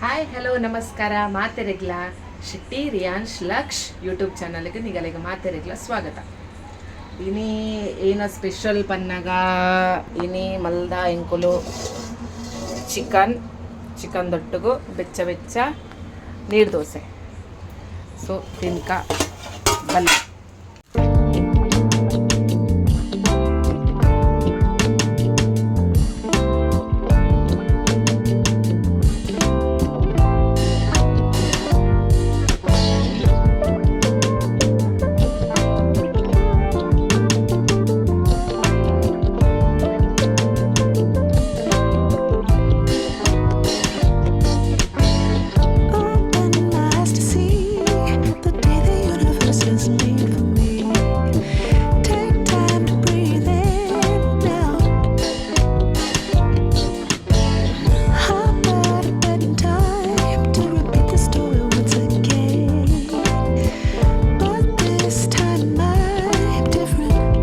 Hi, hello, ನಮಸ್ಕಾರ ಮಾತೆರೆಗ್ಲ. ಶೆಟ್ಟಿ ರಿಯಾನ್ಶ್ ಲಕ್ಷ್ YouTube ಚಾನಲ್ಗೆ ನಿಗಲೆಗೆ ಮಾತೆರೆಗ್ಲ ಸ್ವಾಗತ. ಇನಿ ಏನ ಸ್ಪೆಷಲ್ ಪನ್ನಗ, ಇನಿ ಮಲ್ದ ಎಂಕುಲು ಚಿಕನ್. ಚಿಕನ್ ದೊಟ್ಟುಗು ಬೆಚ್ಚ ಬೆಚ್ಚ ನೀರು ದೋಸೆ. ಸೊ ತಿನ್ಕ ಬನ್ನಿ. Open my eyes to see the day the universe is made for me. Take time to breathe in now. Hop out of bed in time to repeat the story once again. But this time I'm different.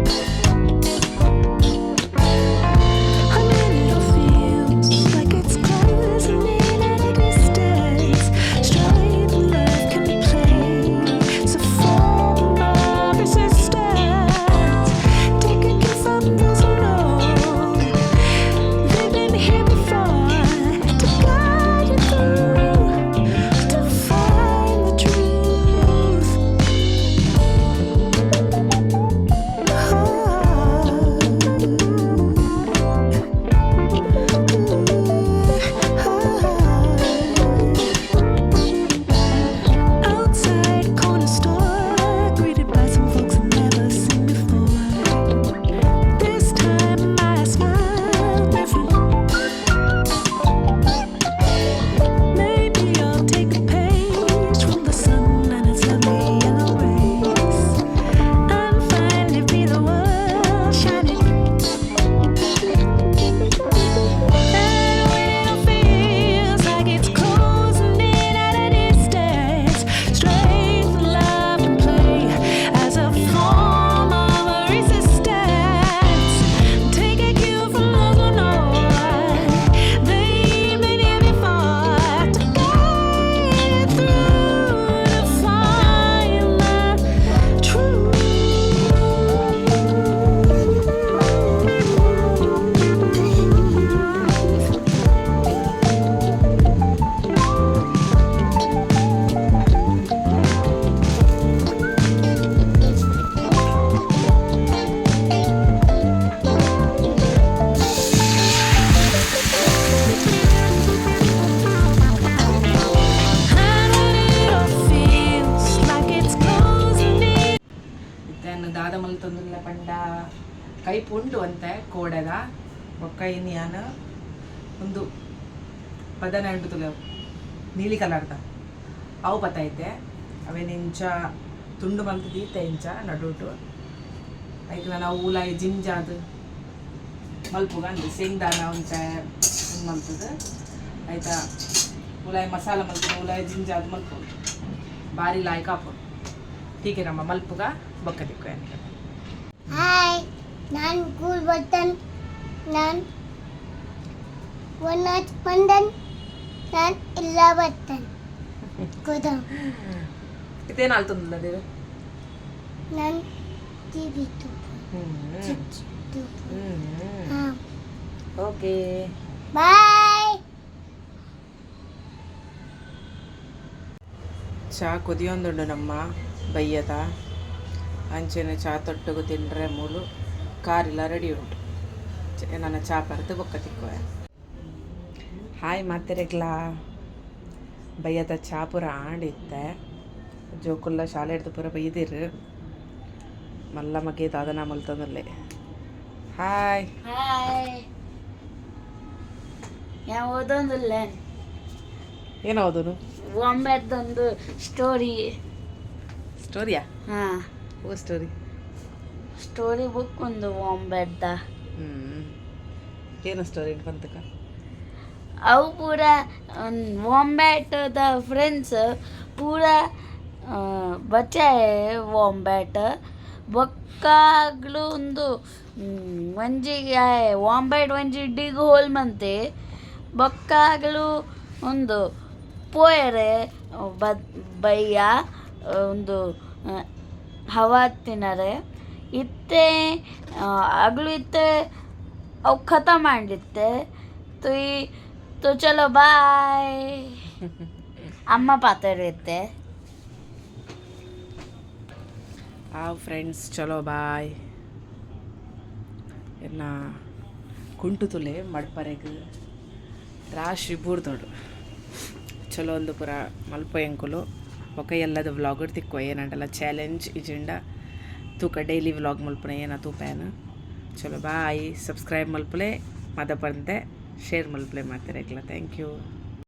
And when it all feels like it's closing in at a distance, strength and love can play. It's a form of resistance. Take a gift from those who know they've been here before to guide you through to find the truth. Outside corner store, greeted by some folks I've never seen before. This time I smile different. Maybe I'll take a page from the sun and its lovely yellow rays, and finally be the world shining. And when it all feels like it's closing in at a distance, strength and love can play as a form of resistance. Take a cue from those who know they've been here before to guide you through to find the truth. And when it all feels like it's closing in. ಇತ್ತನ್ನು ದಾದ ಮಲ್ತೊಂದುಲ್ಲ ಪಂಡ ಕೈಪು ಉಂಡು ಅಂತೆ ಕೋಡೆದ. ಬೊಕ್ಕ ಇನಿಯಾನ ಒಂದು ಬದನೆ ಉಂಟು ತುಲೆ, ನೀಲಿ ಕಲರ್ದ, ಅವು ಬತ್ತೈತೆ. ಅವೇನು ಇಂಚ ತುಂಡು ಮಲ್ತ್ ದೀತೆ ಇಂಚ ನಡುಟು. ಐಕ್ ನಾವು ಉಲಾಯಿ ಜಿಂಜಾದ್ ಮಲ್ಪುಗ ಅಂದ್ ಶೇಂಗ್ದಾನ ಒಂಚ ಉಂದು ಮಲ್ತದ. ಆಯ್ತಾ, ಉಲಾಯಿ ಮಸಾಲ ಮಲ್ತದ, ಉಲಾಯಿ ಜಿಂಜಾದ್ ಮಲ್ಪುಗ, ಬಾರಿ ಲಾಯ್ಕ್ ಆಪುಂಡು. ಹೀಗೆ ನಮ್ಮ ಮಲ್ಪುಗ, ಬೊಕ್ಕ ತಿಕ್ಕು. ಹಾಯ್, ನಾನು ಕೂಲ್ ಬರ್ತನ್. ನಾನು ಒನ್ ಬಂದನ್. ನಾನು ಇಲ್ಲ ಬರ್ತೇನೆ ಗೊತ್ತಾ. ಇದೇನು ಆಲ್ತೊಂದುಲ್ಲ? ನಾನು ಟಿವಿ ಚಿಪ್ಸ್. ಹಾಂ. ಓಕೆ. ಬಾಯ್. ಚಾ ಕುದಿಯೊಂದುಂಡು ನಮ್ಮ ಬಯ್ಯದ. ಅಂಚೆನೆ ಚಾ ತೊಟ್ಟುಗು ತಿಂಡ್ರೆ ಮೂಲು ಕಾರಿಲ್ಲ ರೆಡಿ ಉಂಟು. ನನ್ನ ಚಾ ಪರ್ದು ಬೊಕ್ಕ ತಿಕ್ಕುವೆ. ಹಾಯ್ ಮಾತೆರೆಗ್ಲಾ. ಬಯ್ಯದ ಚಾ ಪೂರ ಆಂಡಿತ್ತೆ. ಜೋಕುಲ್ಲ ಶಾಲೆ ಹಿಡ್ದು ಪೂರ ಬೈದಿರು. ಮಲ್ಲ ಮಗೆ ದಾದನ ಮಲ್ತೊಂದುಲ್ಲೆ. ಹಾಯ್. ಹಾಯ್, ഞാൻ ಓದೊಂದಿಲ್ಲ. ಏನು ಓದೋನು? ಒಂಬತ್ತೊಂದು ಸ್ಟೋರಿ. ಸ್ಟೋರಿಯಾ? ಹಾ. ಓ, ಸ್ಟೋರಿ? ಸ್ಟೋರಿ ಬುಕ್ ಒಂದು ಒಂಬತ್ತ. ಹ್ಞೂ, ಏನು ಸ್ಟೋರಿ ಬಂತಕ? ಅವು ಪೂರ ವಾಂಬ್ಯಾಟ್ the friends ಪೂರ ಬಚಾಯೆ ವಾಂಬ್ಯಾಟ್. ಬೊಕ್ಕಾಗ್ಲು ಒಂದು ಒಂಜಿ ವಾಂಬ್ಯಾಟ್ ಒಂಜಿ ಡಿಗ್ ಹೋಲ್ ಮಂತೆ. ಬೊಕ್ಕಾಗ್ಲು ಒಂದು ಪೋಯೆರೆ ಬಯ್ಯ ಉಂದು ಹವಾ ತಿನರೆ. ಇತ್ತೆ ಅಗಲು ಇತ್ತೆ ಅವು ಖತಮ್ ಆಂಡಿತ್ತೆ. ತುಯ್ ತು ಚಲೋ ಬಾಯ್. ಅಮ್ಮ ಪಾತೆರಿತ್ತೆ. ಆ ಫ್ರೆಂಡ್ಸ್, ಚಲೋ ಬಾಯ್. ಎನ್ನ ಕುಂಟು ತುಲೆ ಮಡ್ಪರೆಗ್ ರಾಶಿ ಬೂರ್ದೋಡು. ಚಲೋ ಒಂದು ಪೂರ ಮಲ್ಪ ಎಂಕುಲು. ಬೊಕ ಎಲ್ಲದ ವ್ಲಾಗರ್ ತಿಕ್ಕುವ. ಏನಂಡಲ ಚಾಲೆಂಜ್ ಇಜಿಂಡ ತೂಕ, ಡೈಲಿ ವ್ಲಾಗ್ ಮಲ್ಪುನ ಏನ ತೂಪೇನ. ಚಲೋ ಬಾಯ್. ಸಬ್ಸ್ಕ್ರೈಬ್ ಮಲ್ಪಲೆ, ಮದಪಂತೆ ಶೇರ್ ಮಲ್ಪಲೆ ಮಾತೆರೆಗ್ಲ. Thank you.